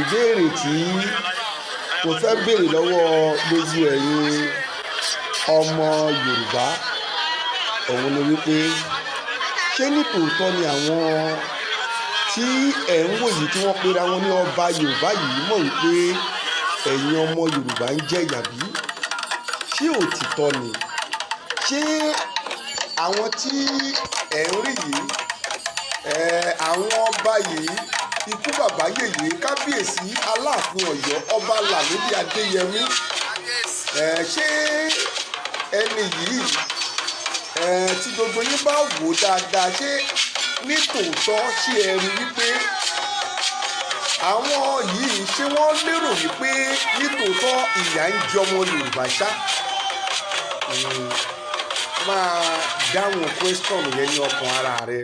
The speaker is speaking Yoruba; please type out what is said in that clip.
Ìbéèrè tí mo fẹ́ béèrè lọ́wọ́ gbogbo ẹ̀yin ọmọ Yorùbá òun ni wípé, ṣé nítòótọ́ ni àwọn tí ẹ̀ ń wò yìí, tí wọ́n pera wọn ní ọba Yorùbá yìí, mọ̀ wípé ẹ̀yin ọmọ Yorùbá ń jẹ ìyà bí? Ṣé òtítọ́ ni? Ṣé àwọn tí ẹ̀ ń rí yìí, àwọn ọba yìí, ikú bàbá yèyé, kábíyèsí Aláàfin Ọ̀yọ́, Ọba Lámìdí Adéyẹmí, ṣé ẹni yìí, tí gbogbo yín bá wò dáadáa, ṣé nítòótọ́, ṣé ẹ rí wípé àwọn yìí, ṣé wọ́n lérò wípé nítòótọ́ ìyà ń jẹ ọmọ Yorùbá ṣá? Máa dáhùn question yẹn ní ọkàn ara rẹ.